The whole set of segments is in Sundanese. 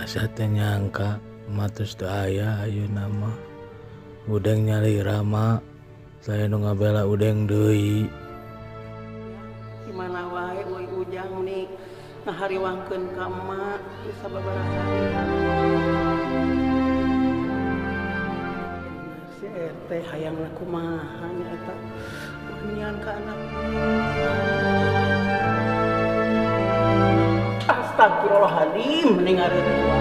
Asa teu nyangka emak tos teu aya ayeuna mah. Udeng nyalira mak, saya nu ngabela Udeng deui. Di mana wae euy Ujang nih ngahariwangkeun ka emak geus sababaraha hari. Si RT hayangna kumaha nya eta nian ka anak. Astagfirullahaladzim, mending ari tua.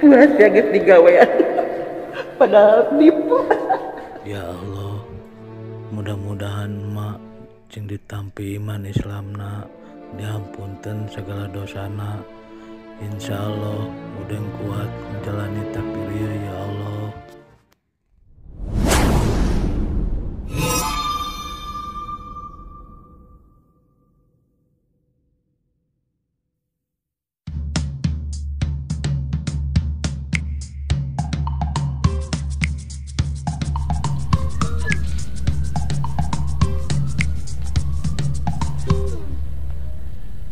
Mas ya geus digawean. Padahal nipu. Ya Allah, mudah-mudahan emak cing ditampi iman Islamna, dihampunten segala dosana. Insya Allah Udeng kuat menjalani takdir ieu, ya Allah.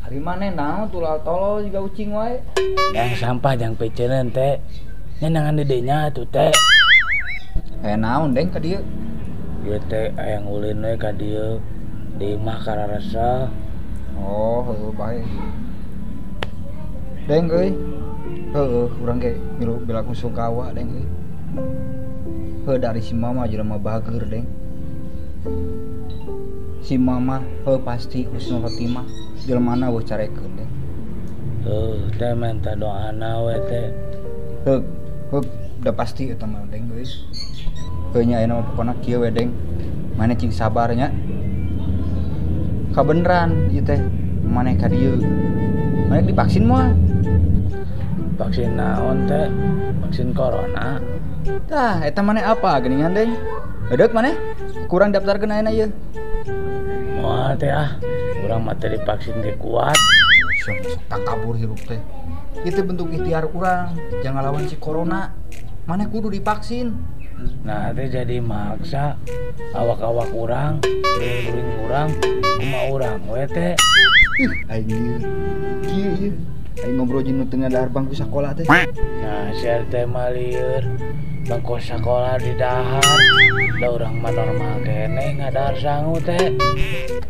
Ari maneh naon tulal tolol jiga ucing wae. Yang sampah jang pecenan teh. Nyenangan dedenya tuh teh. Aya naon Deng ka dieu? Ieu teh aya ngulin we ka dieu. Di imah kararesa. Oh, heueuh bae. Deng euy. Heueuh, urang ge milu bela sungkawa Deng euy. Heuh dari si mama jelema bageur Deng. Si mama heuh pasti husnul khotimah jelema euweuh carekeun Deng. Heuh, teh minta doana we teh. Heuh, heuh udah pasti eta mah Deng euy. Heuh nya ayeuna mah pokona kieu we Deng. Maneh cing sabar nya. Kabeneran ieu teh maneh ka dieu. Maneh divaksin moal? Vaksin naon teh? Vaksin corona. Tah, eta maneh apa geuningan Deng? Heudeuh maneh? Kurang daftarkeun ayeuna ieu. Moal teh ah, urang mah teh divaksin ge kuat. Sok takabur hirup teh. Itu bentuk ikhtiar urang jangan lawan si corona. Maneh kudu divaksin. Nah teh jadi maksa awak-awak urang, guring-guring urang, kumaha urang we teh. Ih, aing lieur. Kieu ieu. Aing ngobrol jeung nu teu ngadahar bangku sakola teh. Nah, si RT mah lieur. Bangku sakola di dahar. Da urang mah normal keneh ngadahar sangu teh.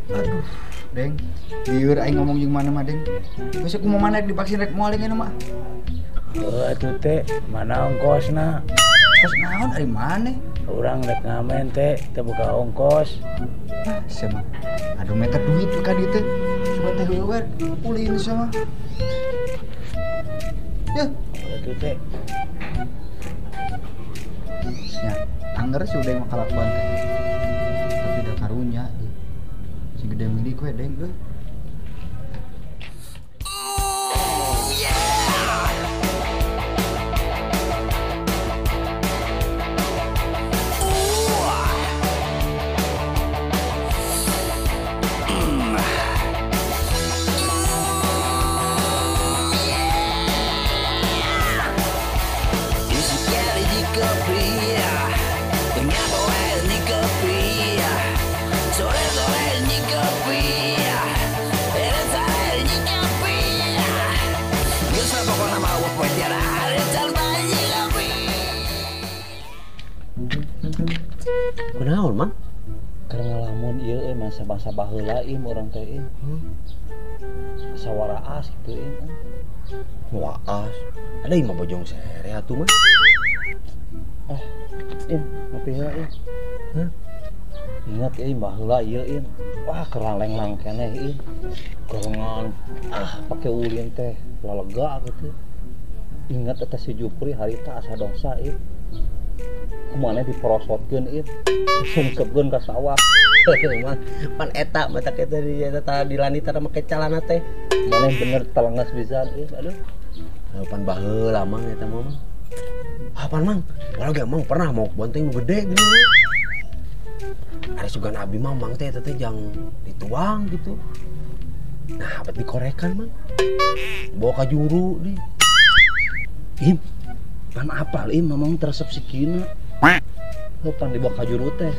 Aduh, Deng. Lieur aing ngomong jeung maneh mah, Deng. Geus kumaha maneh divaksin rek moal aing mah. Heuh atuh teh, mana ongkosna? Kos naon ari maneh? Urang rek ngamen teh, teu boga ongkos. Ah, sia mah. Aduh meter duit ka dieu teh. Coba teh heueuh we, ulin sia mah. Yeuh, Atuh teh. nya angger sih udah mah kalakuan teh. Tapi da karunya ieu. Si gede milik we Deng euy. Kunaon, Mang? Keur ngalamun ieu euy masa-masa baheula ieu urang teh ieu. Asa waraas kitu ieu. Waas. Ada imah bojong sere atuh mah. Ah, Im, ngopi heula ieu. Hah? Ingat ieu baheula ieu ieu. Wah, keur lalenglang keneh ieu. Gorengan ah pake ulin teh lalega kitu. Ingat eta si Jupri harita asa dosa ieu. Kumaha diporosotkeun ieu. Sungkepkeun ka sawah. Mang, pan eta mata kita di eta di lanita make calana teh. Maneh bener telengas pisan ieu, aduh. Pan baheula Mang eta mah. Apaan Mang? Walau ge Mang pernah mau bonteng gede gini. Ada sugan abi mah Mang teh eta teh jang dituang gitu. Nah, apa dikorekan Mang? Bawa ka juru di. Im, pan apal im mamang teresep sikina. Heuh pan dibawa ka juru teh.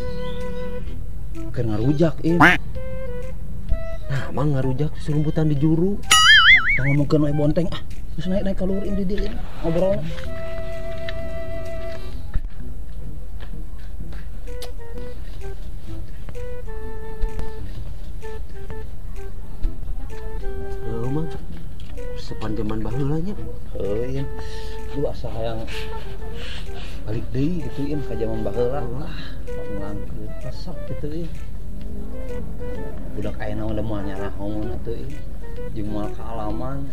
Keur ngarujak im. Nah, mang ngarujak serumputan di juru. Tong ngomongkeun we bonteng ah. Geus naik-naik ka luhur im di dieu ngobrol. Heuh mang. Sepan zaman baheula nya. Heuh im. Lu asa hayang balik deui gitu im ka zaman baheula. Ah, ngelangkeun resep gitu im. Budak ayeuna udah moal nyarahoan atuh im. Jeung moal kaalaman.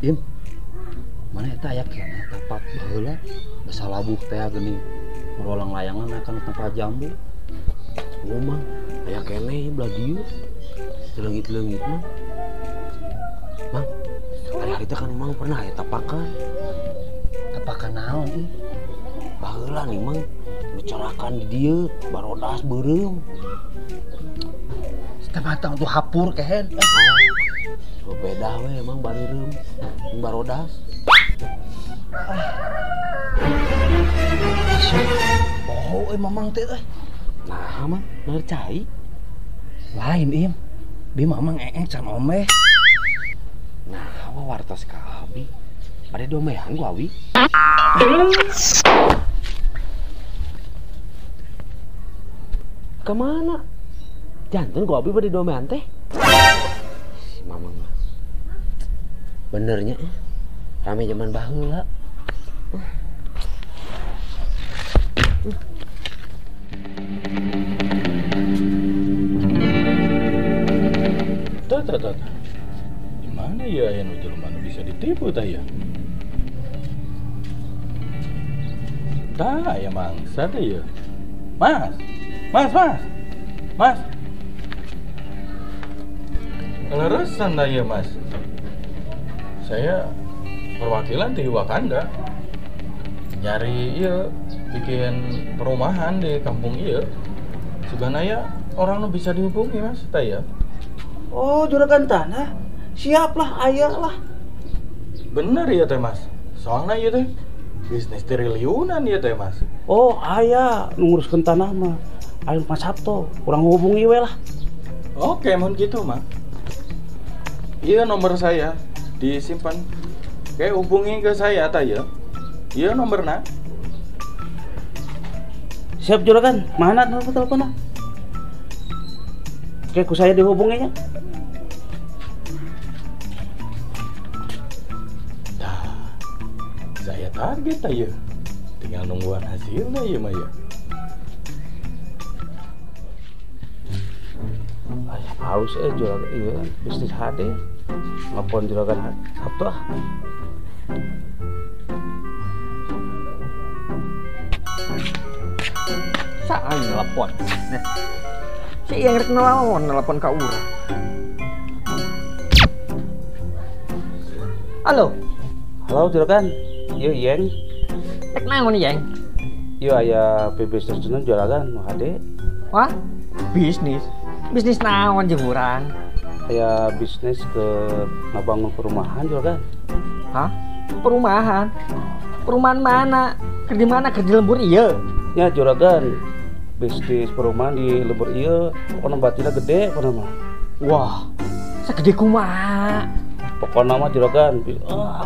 Im. Mana eta aya keneh tapak baheula basa labuh teh geuning. Ngorolang layangan aya kana tempat jambu. Oh mang, aya keneh belah dieu. Leungit-leungit mah. Mang, hari itu kan mang pernah aya tapakan. Tapakan naon ih? Baheula nih mang, bicarakan di dieu, barodas beureum. Setengah tuh hapur kehen. Oh, beda we emang bareureum, barodas. Oh, mamang teh euy. Nah, mang, bener cai. Lain im. Bi mamang ee can omeh. Nah, wa wartos ka abi. Bade domehan ku abi. Kemana? Janten ku abi bade domehan teh. Si mamang mah. Benernya rame zaman baheula. Tuh, tuh, tuh. Gimana ya yang jelema nu bisa ditipu tah ya? Tah ya mangsa teh ya. Mas. Mas, mas. Mas. Keleresan dah ya, Mas. Saya perwakilan di Wakanda. Nyari iya bikin perumahan di kampung iya. Sebenarnya orang nu bisa dihubungi, Mas, tah ya. Oh, juragan tanah. Siap lah, ayah lah. Bener ya teh, Mas. Soalnya iya teh bisnis triliunan ya teh, Mas. Oh, ayah nguruskan tanah mah. Ayo Mas Sabto, kurang hubungi we lah. Oke, mohon gitu, Mas. Iya nomor saya disimpan. Oke, hubungi ke saya tah ya. Iya nomorna. Siap juragan, mana nomor teleponnya? Oke, ku saya dihubunginya. Nah, saya target aja. Tinggal nungguan hasilnya ya, Maya. Halus juragan iya bisnis HD. Ngapon juragan Sabtu ah. Saha nelpon. Nah. Si yang rek nelawan nelpon ka urang. Halo. Halo juragan. Ieu Yeng. Rek naon Yeng? Ieu aya bisnis juragan nu HD. Wah, bisnis. Bisnis naon jeung urang? Aya bisnis ke ngabangun perumahan juragan. Hah? Perumahan? Perumahan mana? Keur di mana? Keur di lembur ieu? Ya juragan. Bisnis perumahan di lembur ieu, pokona batina gede pokona mah. Wah, sagede kumaha? Pokona mah juragan,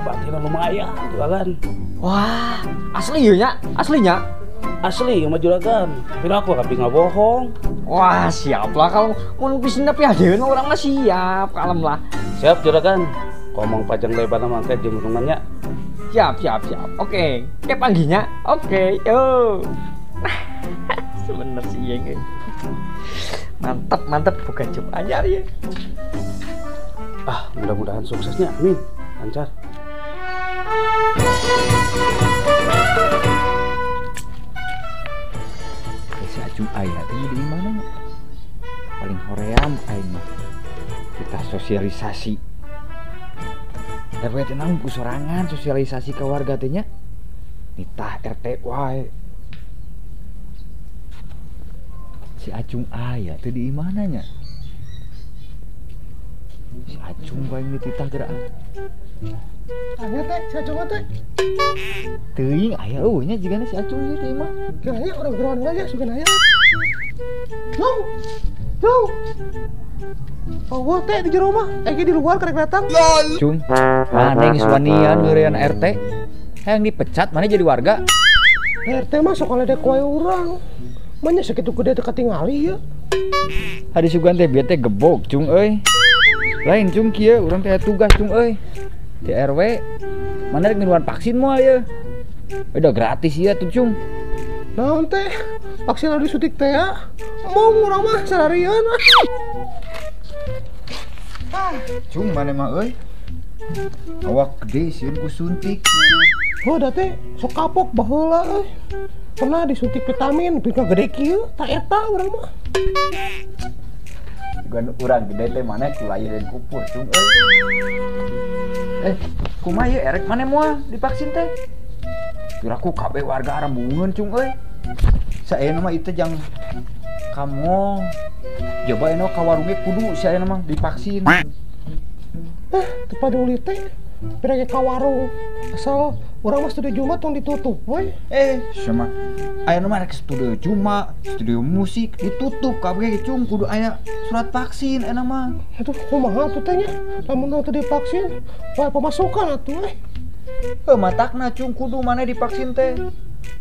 batina lumayan juragan. Wah, asli ieu nya? Aslinya? Asli mah juragan. Tapi aku tapi nggak bohong. Wah, siap lah kalau mau bisnis tapi ada orang mah siap, kalem lah. Siap juragan. Ngomong panjang lebar mah engke jeung hitungannya. Siap, siap, siap. Oke, kayak panggilnya. Oke, yo. Sebener sih Yeng. Mantap, mantap bukan job anyar ya. Ah, mudah-mudahan suksesnya. Amin. Lancar. Si Acung ayah teh di mana? Paling hoream aing mah. Kita sosialisasi. RW teh naon ku sorangan sosialisasi ke warga teh nya. Nitah RT wae. Si Acung ayah teh di mana nya? Si Acung Acung bae dititah geura. Aya teh, si Acung teh. Teuing aya eueuh nya jigana si Acung ieu teh mah. Kira urang geroan aja sugan aya. Cung. Cung. Oh, teh di jero mah, di luar karek datang. Cung, mana geus wanian ngeureun RT? Hayang dipecat mana jadi warga? RT mah sok ledek wae urang. Manya sakitu gede teu katingali ieu. Hadi sugan teh bieu teh gebog cung euy. Lain cung kieu urang teh tugas cung euy. Di RW mana rek minuman vaksin moal ieu. Udah gratis ieu tuh cung. Naon teh? Vaksin anu disuntik teh ya? Mong urang mah sararieun. Ah, cung mana mah euy. Awak gede sieun ku suntik. Oh, da teh sok kapok baheula euy. Pernah disuntik vitamin pika gede kieu, ta eta urang mah. Bukan urang gede teh mana ku lahireun kupur cung euy. Kumaha ieu erek mana moal divaksin teh? Piraku kabeh warga arambungeun cung euy. Saena mah itu jang kamu coba eno ka warungnya kudu saena mah divaksin. Teu paduli teh. Pira ka warung. Asal urang mah studio Jumat tong ditutup we. Sama aya nu mah rek studio Jumat, studio musik ditutup kabeh cung kudu aya surat vaksin eta mah. Aduh kumaha atuh teh nya? Lamun teu divaksin, poe pemasukan atuh we. Heuh matakna cung kudu mana divaksin teh.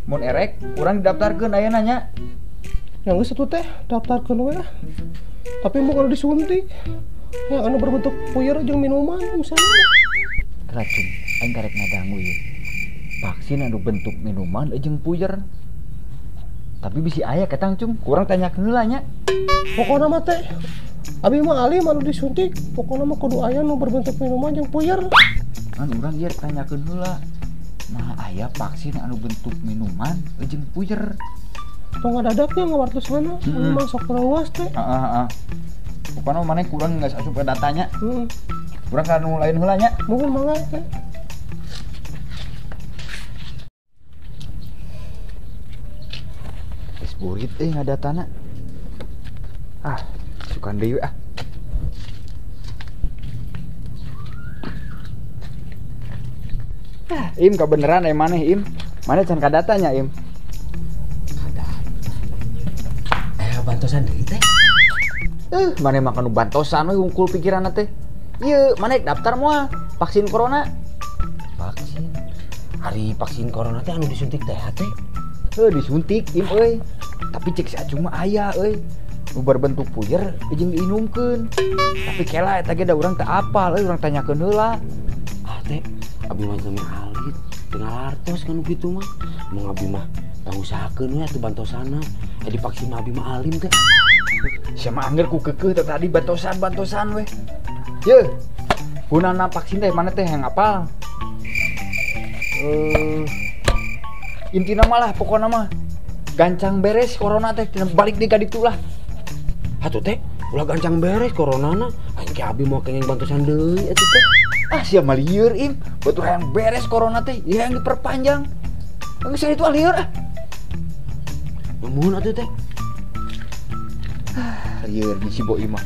Mun erek urang didaftarkeun ayeuna nya. Yang geus atuh teh daftarkeun we lah. Tapi mun anu disuntik, yang anu berbentuk puyer jeung minuman misalnya. Racun, aing karek ngadangu ieu. Vaksin anu bentuk minuman jeung puyer. Tapi bisi aya ketang cung, kurang tanyakeun heula nya. Pokona mah teh abi mah alim anu disuntik, pokona mah kudu aya nu berbentuk minuman jeung puyer. Kan urang ieu tanyakeun heula. Nah, aya vaksin anu bentuk minuman jeung puyer. Tong ngadadaknya ngawartosana, anu mah sok luas teh. Heeh, heeh. Pokona maneh kurang geus asup ka datanya. Heeh. Urang ka nu lain heula nya. Muhun mangga teh. Geus burit euy ngadatana. Ah, sukan deui ah. Ah, Im kebeneran eh maneh Im. Maneh can kadatanya Im. Kadata. Bantosan deui teh. Maneh mah kanu bantosan we hungkul pikiranna teh. Ieu maneh daftar moal vaksin corona. Vaksin. Ari vaksin corona teh anu disuntik teh teh. Heuh disuntik Im euy. Tapi cek si Acung mah aya euy. Nu berbentuk puyer jeung diinumkeun. Tapi kela eta ge da urang teu apal euy, urang tanyakeun heula. Ah teh, abi mah sami alit, teu ngalartos kan kitu mah. Mun abi mah tanggusahakeun we atuh bantosana. Divaksin mah abi mah alim teh. Sia mah angger ku keukeuh teh tadi bantosan-bantosan we. Yeuh, gunana vaksin teh mana teh yang apal? Intina malah pokona mah gancang beres corona teh balik deui ka ditu lah. Atuh teh, ulah gancang beres coronana. Aing ke abi moal kenging bantosan deui atuh teh. Ah sia mah lieur Im, batur hayang beres corona teh, ieu hayang diperpanjang. Geus itu ah lieur ah. Nuhun atuh teh. Ah, lieur di si Boim mah.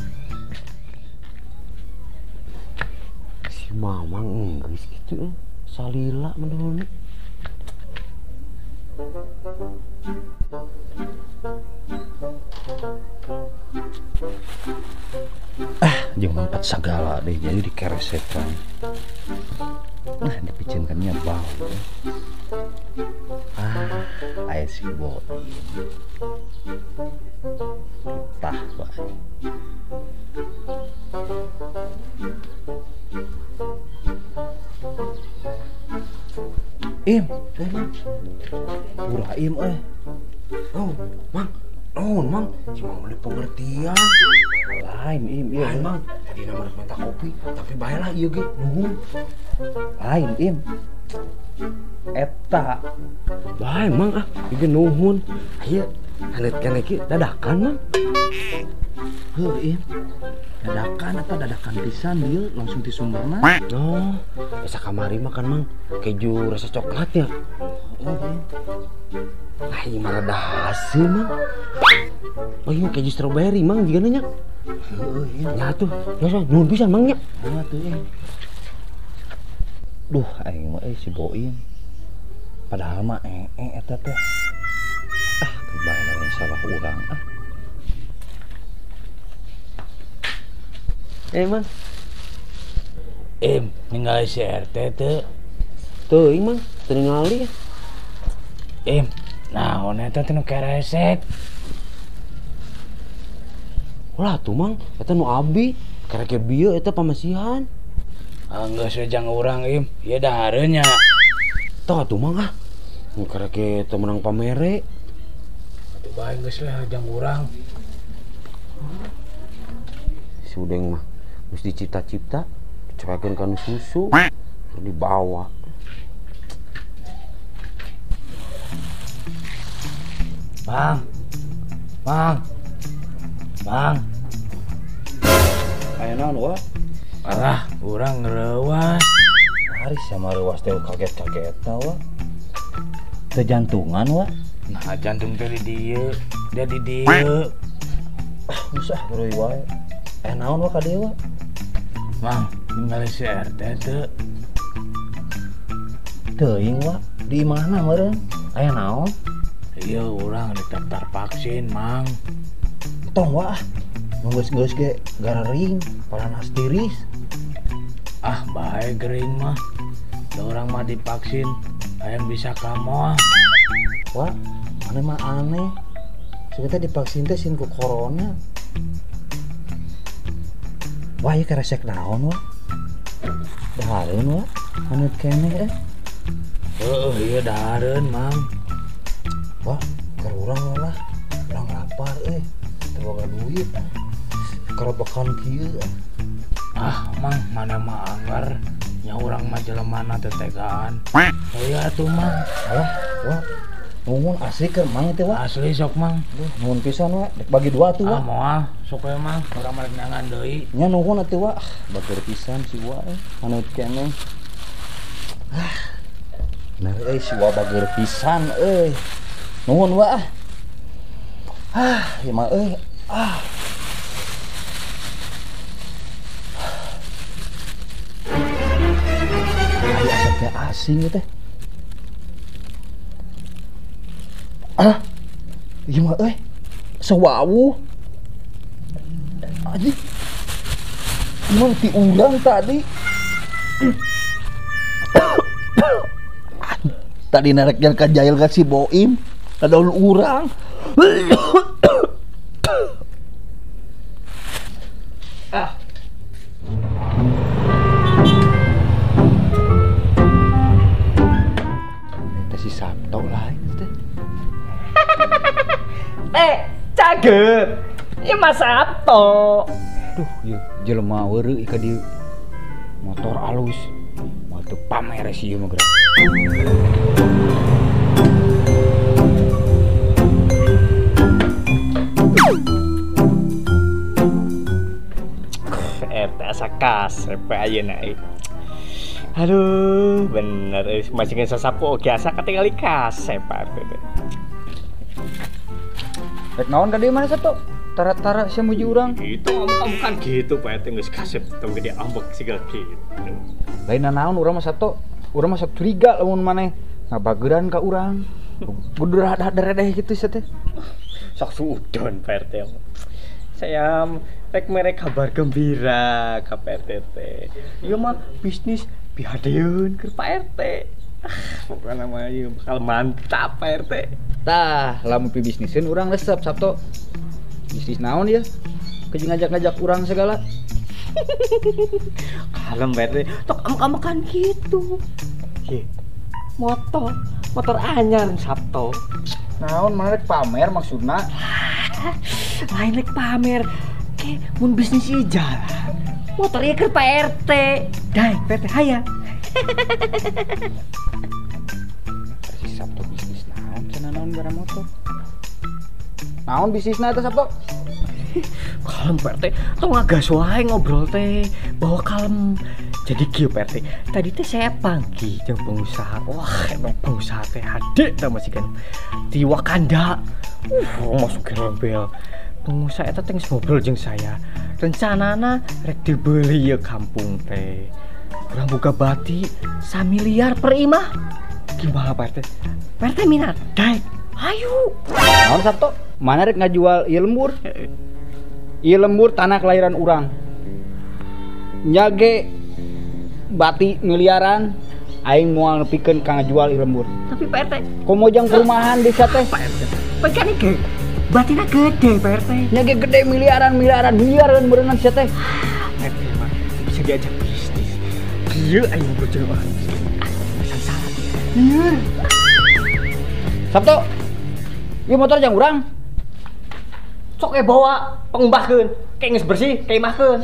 Si Mamang geus kitu salila menurutna. Ah, jeung empat sagala deh jadi dikeresekan. Nah, dipicinkannya bau. Ah, aya si Boim. Tah wae. Im, Mang. Pura Im euy. Oh, Mang. Oh, Mang, si Mang beli pengertian. Lain Im, ieu. Lain, Mang. Tadi nama minta kopi, tapi baelah ieu ge, nuhun. Lain Im. Eta. Bae, Mang ah, ieu nuhun. Ayo, hanet keneh kieu dadakan, Mang. Heuh, Im. Dadakan atau dadakan pisan dia langsung di sumberna. Oh, biasa kamari makan Mang, keju rasa coklatnya. Oh, Im. Ah, ieu mah rada hasil, Mang. Oh, iya keju strawberry, Mang, jigana nya. Heeh, nya atuh. Geus nuhun pisan Mang nya. Nya atuh eh. Duh, aing mah si Boim. Padahal mah eta teh. Ah, kebayang salah urang ah. Mang. Im, ningali si RT teu. Teuing Mang, teu ningali. Im, naon eta teh nu keresek? Ulah atuh Mang, eta nu abi, kereke bieu eta pamasihan. Geus we jang urang Im, ieu dahareun nya. Tah atuh Mang ah. Nu kereke teu menang pamere. Atuh bae geus we jang urang. Si Udeng mah geus dicipta-cipta, dicoekeun kana susu, terus dibawa. Bang. Bang. Bang. Aya naon wa? Parah, urang ngereuwas. Ari sama reuwas teh kaget-kagetna wa. Teu jantungan wa. Nah, jantung teh di dieu, dia di dieu. Ah, geus ah reuy wae. Naon wa ka dieu wa? Mang, ningali si RT teu. Teuing wa, di imahna meureun. Aya naon? Iya, urang didaftar vaksin, Mang. Tong wa ah. Nu geus-geus ge garering, paranas tiris. Ah, bae gering mah. Da urang mah divaksin, hayang bisa ka moal. Wah, aneh mah aneh. Sebenarnya divaksin teh sin ku corona. Wah, ieu keresek naon wa? Dahareun wa, haneut keneh eh. Heeh, ieu dahareun, Mang. Wah, keur urang lah. Urang lapar euy. Teu boga duit. Kerobekan kieu. Ah, Mang, mana mah anggar. Nya urang mah jelemana teu tegaan. Iya atuh, Mang. Alah, wah. Nuhun asli keur Mang teh wa. Asli sok, Mang. Duh, nuhun pisan wa. Dek bagi dua atuh wa. Ah, moal, sok we Mang. Urang mah rek nyangan deui. Nya nuhun atuh wa. Bager pisan si wa eh. Haneut keneh. Ah. Bener euy si wa bager pisan euy. Nuhun wa ah. Ah, ieu mah euy. Ah. Aya asapnya asing ieu teh. Ah, ieu mah euy. Sewawuh. Anjing. Ieu mah ti urang tadi. Tadi narek jalan ka jail ka si Boim, ka daun urang. Ah. Eta si Sabto lain teh. Caget. Ieu mah Sabto. Duh, ieu jelema weureuh ka dieu. Motor alus. Moal teu pamer si ieu mah geura. RT asa kasep ayeuna euy. Aduh, bener euy masih geus sasapu oge asa katingali kasep Pak RT teh. Rek naon ka dieu mana Sabto? Tara-tara sia muji urang. Itu bukan gitu Pak RT geus kasep tong gede ambek siga kitu. Lain naon urang mah Sabto. Urang mah sok curiga lamun maneh ngabageuran ka urang. Kudu rada-rada gitu sia teh. Sok suudon Pak RT. Saya rek mere kabar gembira ka Pak RT teh. Ieu mah bisnis pihadeun keur Pak RT. Ah, pokokna mah ieu bakal mantap Pak RT. Tah, lamun pibisniseun urang resep Sabto. Bisnis naon ya? Keji ngajak-ngajak urang segala. Kalem Pak RT, tok ambek-ambekan gitu. Ye. Motor anyar Sabto. Naon mana rek pamer maksudna? Lain rek pamer. Ke mun bisnis ieu jalan. Motor ieu keur Pak RT. Dai, Pak RT hayang. Si Sabto bisnis naon cenah naon gara motor. Naon bisnisna eta Sabto? Kalem Pak RT, tong ngagas wae ngobrol teh, bawa kalem. Jadi kieu Pak RT, tadi teh saya panggil jeung pengusaha. Wah, emang pengusaha teh hade tah masih kan di Wakanda. Masuk ke rebel. Pengusaha eta teh geus ngobrol jeung saya. Rencanana rek dibeli ieu kampung teh. Urang boga bati 1 miliar per imah. Gimana Pak RT? Pak RT minat? Daek. Ayo. Naon Sabto? Mana rek ngajual ieu lembur? Ieu lembur tanah kelahiran urang. Nyage bati miliaran aing moal nepikeun ka ngajual ieu lembur. Tapi Pak RT, komo jang perumahan desa teh. Pak RT. Pekan ge batina gede Pak RT. Nyage gede miliaran-miliaran miliaran berenang sia teh. Pak RT mah bisa diajak bisnis. Kieu aing ngobrol jeung orang miskin. Ah, salah. Lieur. Sabto. Ieu motor jang urang. Sok bawa pengumbahkeun, kayak geus bersih, kayak imahkeun.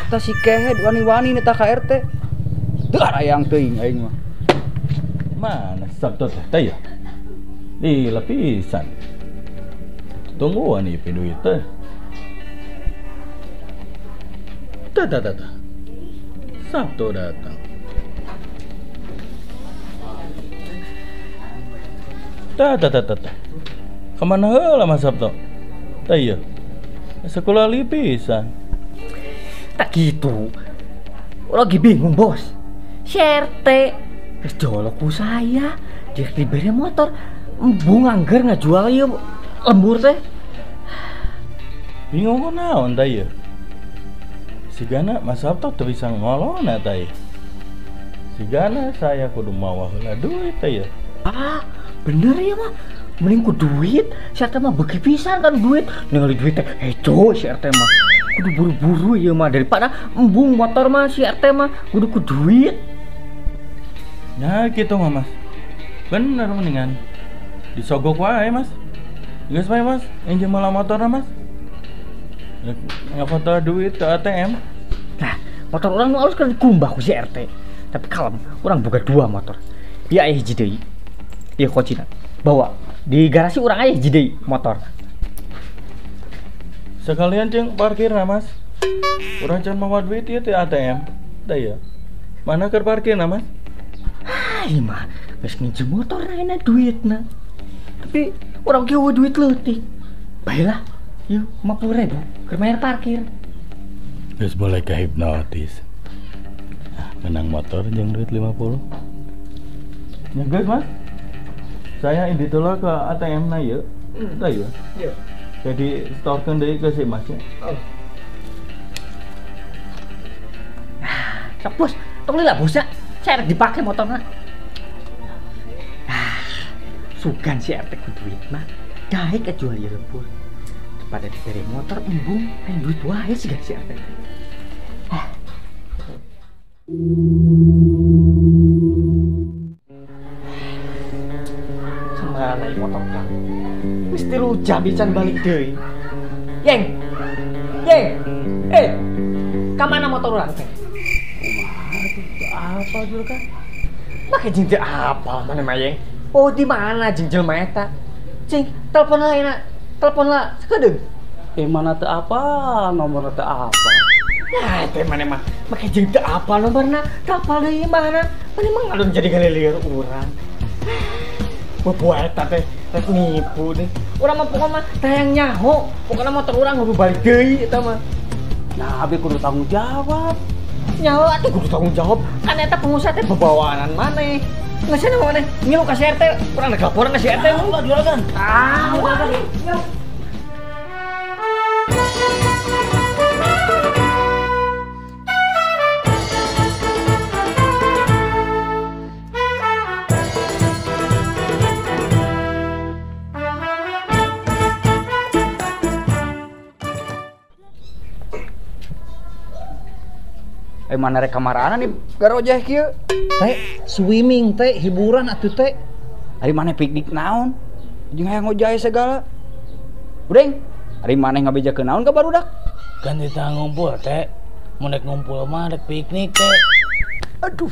Eta si kehed wani-wani neta ka RT. Teu arayang teuing aing mah. Mana Sabto teh ya? Di lapisan. Tungguan ieu duit teh. Tah tah tah. Sabto datang. Tah tah tah tah. Kemana heula Mas Sabto? Tah ieu. Sekolah lipisan. Tak gitu. Lagi bingung, Bos. Si RT geus jolok ku saya, dia dibere motor. Embung angger ngajual ieu lembur teh. Bingung ku naon tah ieu? Sigana Mas Sabto teu bisa ngolona tah ieu. Sigana saya kudu mawa heula duit tah ieu. Ah, bener ya mah. Mending ku duit, si RT mah beuki pisan kan duit. Ningali duit teh hejo si RT mah. Kudu buru-buru ieu mah daripada embung motor mah si RT mah kudu ku duit. Nah gitu mah Mas. Bener mendingan disogok wae Mas. Geus wae Mas, injem malah motorna Mas. Ngafoto duit ke ATM. Nah, motor orang nu alus kan dikumbah ku si RT. Tapi kalem, orang boga 2 motor. Ieu aya hiji deui. Ieu kuncina. Bawa di garasi urang aya hiji deui motor. Sekalian jeung parkirna Mas. Urang can mawa duit ieu teh ATM. Tah ieu. Mana keur parkirna Mas? Ah, ieu mah geus nginjem motor ayeuna duitna. Tapi urang ge eueuh duit leutik. Baelah, ieu 50.000 keur bayar parkir. Geus mulai kehipnotis. Menang motor jeung duit 50. Ya geus Mas. Saya indit heula ke ATM na ieu. Tah ieu. Ieu. Jadi setorkeun deui ke si Mas nya. Oh. Sok bos, tong lila bos ya. Saya rek dipake motorna. Ah, sugan si RT ku duit mah. Daek jual ieu lembur. Daripada dibere motor embung, hayang duit wae siga si RT. Ah. Kemana ieu motor kang? Wis 3 jam pisan balik deui. Yeng. Yeng. Ka mana motor urang teh? Kumaha tuh? Apa dulu kan? Make jeung teu apal mana mah Yeng? Oh, di mana jeung jelema eta? Cing, telepon lah enak. Telepon lah sakedeung. Mana teu apa, nomorna teu apa. Nah, teh mana mah make jeung teu apal nomorna, teu apal deui mana. Mana mah ngalun jadi galilieur urang. Boboa eta teh rek nipu deh. Urang mah pokona mah tayang nyaho, pokona motor urang kudu balik deui eta mah. Nah, abi kudu tanggung jawab. Nyaho atuh kudu tanggung jawab. Kan eta pengusaha teh bebawaanan maneh. Geus cenah maneh ngilu ka si RT, urang rek laporan ka si RT. Ulah juragan. Ah, ulah. Mana rek kamarana nih garojeh kieu? Teh, swimming teh, hiburan atuh teh. Ari maneh piknik naon? Jeung hayang ngojay segala. Udeng, ari maneh ngabejakeun naon ka barudak? Kan kita ngumpul teh. Mun rek ngumpul mah rek piknik teh. Aduh.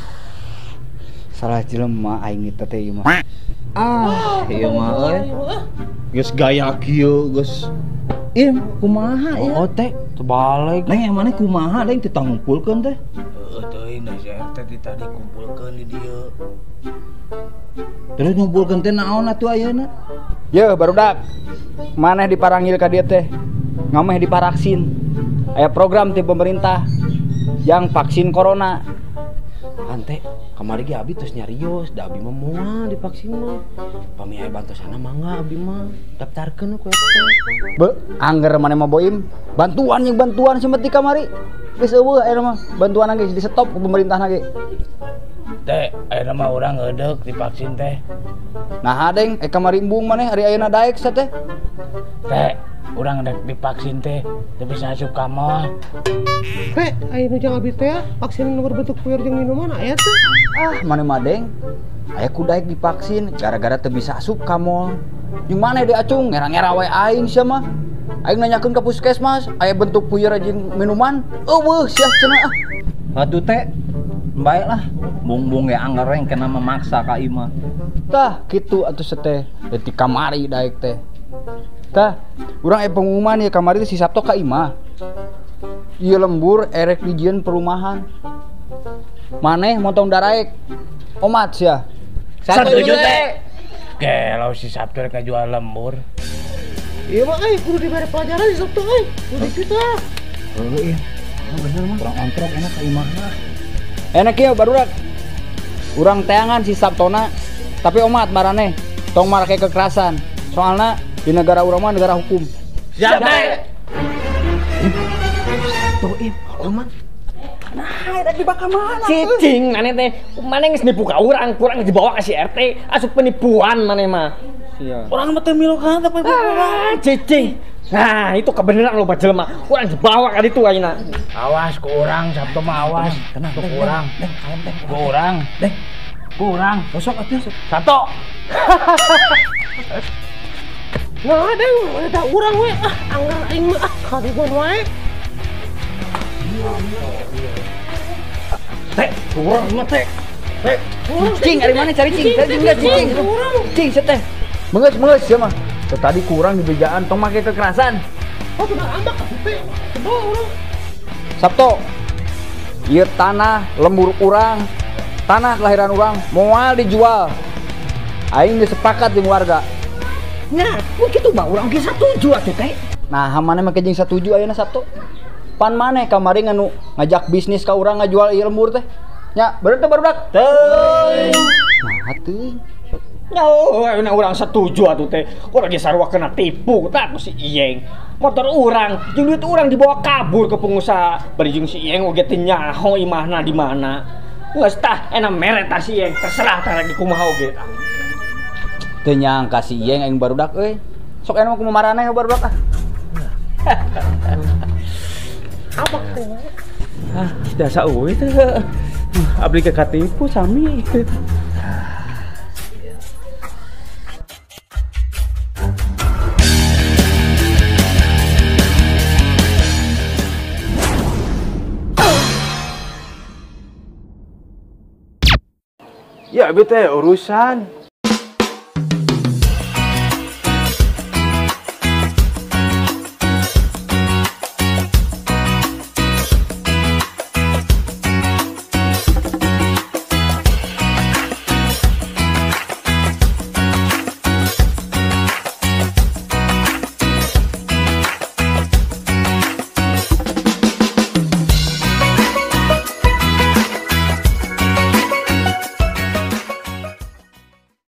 Salah jelema aing teh teh ieu mah. Ah, ieu mah euy. Geus gaya kieu geus. Im, kumaha ya? Oh teh, terbalik. Neng yang mana kumaha, neng teu tangumpulkeun teh. Heueuh teuing da si RT ti tadi kumpulkeun di dieu. Terus ngumpulkeun teh naon atuh ayeuna? Yeuh barudak. Maneh diparanggil ka dieu teh. Ngameh diparaksin. Aya program ti pemerintah yang vaksin corona. Ante, kamari ge abi tos nyarios, da abi mah moal divaksin mah. Pami aya bantosana mangga abi mah daftarkeun ku RT. Be, angger maneh mah boim, bantuan jeung bantuan sempet di kamari. Geus eueuh ayeuna mah, bantuan geus di stop ku pemerintahna ge. Teh, ayeuna mah urang ngeudek divaksin teh. Nah, deng, kamari embung maneh ari ayeuna daek sia teh. Teh, urang rek divaksin teh, teu bisa asup ka mall. Teh, aya nu jang abi teh vaksin nu berbentuk puyer jeung minuman aya teh. Ah, maneh mah deng. Aya ku daek divaksin gara-gara teu bisa asup ka mall. Jeung maneh deui acung ngera-ngera wae aing sia mah. Aing nanyakeun ka puskesmas, aya bentuk puyer jeung minuman. Eueuh sia cenah ah. Atuh teh, bae lah. Bung-bung ge angger reng kena memaksa ka imah. Tah, kitu atuh seteh. Di kamari daek teh. Tah, urang aya pengumuman ya kamari teh si Sabto ka imah. Ieu lembur erek dijieun perumahan. Maneh motong daraek. Omat sia. Satuju teh. Gelo si Sabto rek ngajual lembur. Ieu mah euy kudu dibere pelajaran si Sabto euy. Kudu dicuta. Heueuh ieu. Bener mah. Urang ontrok enak ka imahna. Enak ieu barudak. Urang teangan si Sabtona, tapi omat maraneh tong marake kekerasan. Soalna di negara urang mah negara hukum. Siap teh. Tuh im, oh mang. Nah, rek dibakar mana? Cicing maneh teh, maneh geus nipu ka urang, kurang dibawa ka si RT, asup penipuan maneh mah. Sia. Urang mah teu milu ka tapi cicing. Nah, itu kebenaran loba jelema. Urang dibawa ka ditu ayeuna. Awas ku urang Sabtu mah awas. Tenang, ku urang. Deng, kalem deng. Ku urang. Deng. Ku urang. Sosok atuh. Sabtu. Nah, deng, eta urang we ah, anggar aing mah ah, kadugon wae. Teh, urang mah teh. Teh, cing ari mana cari cing? Cari cing cing. Cing sia teh. Mengeus-mengeus sia mah. Tadi kurang dibejaan tong make kekerasan. Oh, sudah ambak teh. Sebel urang. Sabto. Ieu tanah lembur urang, tanah kelahiran urang moal dijual. Aing geus sepakat jeung warga. Nah, mun kitu mah urang ge satuju atuh teh. Nah, maneh make jeung satuju ayeuna Sabto. Pan maneh kamari nganu ngajak bisnis ka urang ngajual ieu lembur teh. Nya, bener teh barudak? Teuing. Nah, teuing. Nyaho, ayeuna urang setuju atuh teh. Urang ge sarua kena tipu tah ku si Iyeng. Motor urang, jeung duit urang dibawa kabur ke pengusaha. Bari jeung si Iyeng oge teu nyaho imahna di mana. Geus tah, enak mere tah si Iyeng, terserah tah rek dikumaha oge tah. Teu nyangka si Iyeng aing barudak euy. Sok enak mah kumaha maraneh barudak ah. Apa teh? Ah, jasa euy teh. Abdi ke katipu sami. Ya abi teh urusan.